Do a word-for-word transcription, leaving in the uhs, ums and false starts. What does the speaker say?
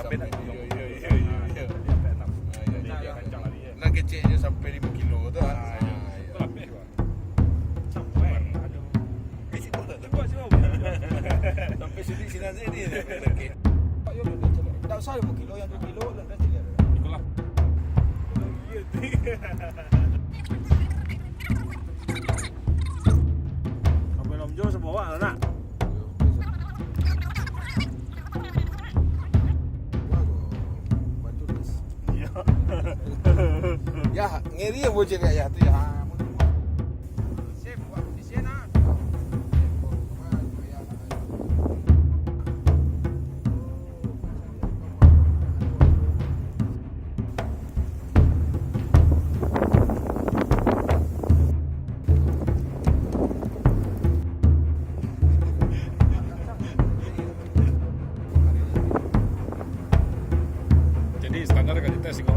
Sampai, iyo, iyo, iyo, iyo, iyo. Ah, iyo, iyo, iyo. Lah keceknyo sampai limo kilo tu, ah. Ah, iyo. Sampai. Sampai sini, sini aja ni. Tak usah limo kilo, yang dua kilo, lah, dah tiga. Ikolah. Sampai Lomjo sabawa lah, nak. Iyo. Ya, ngeri yang bocil ayah tu ya. Jadi standar ka dites iko.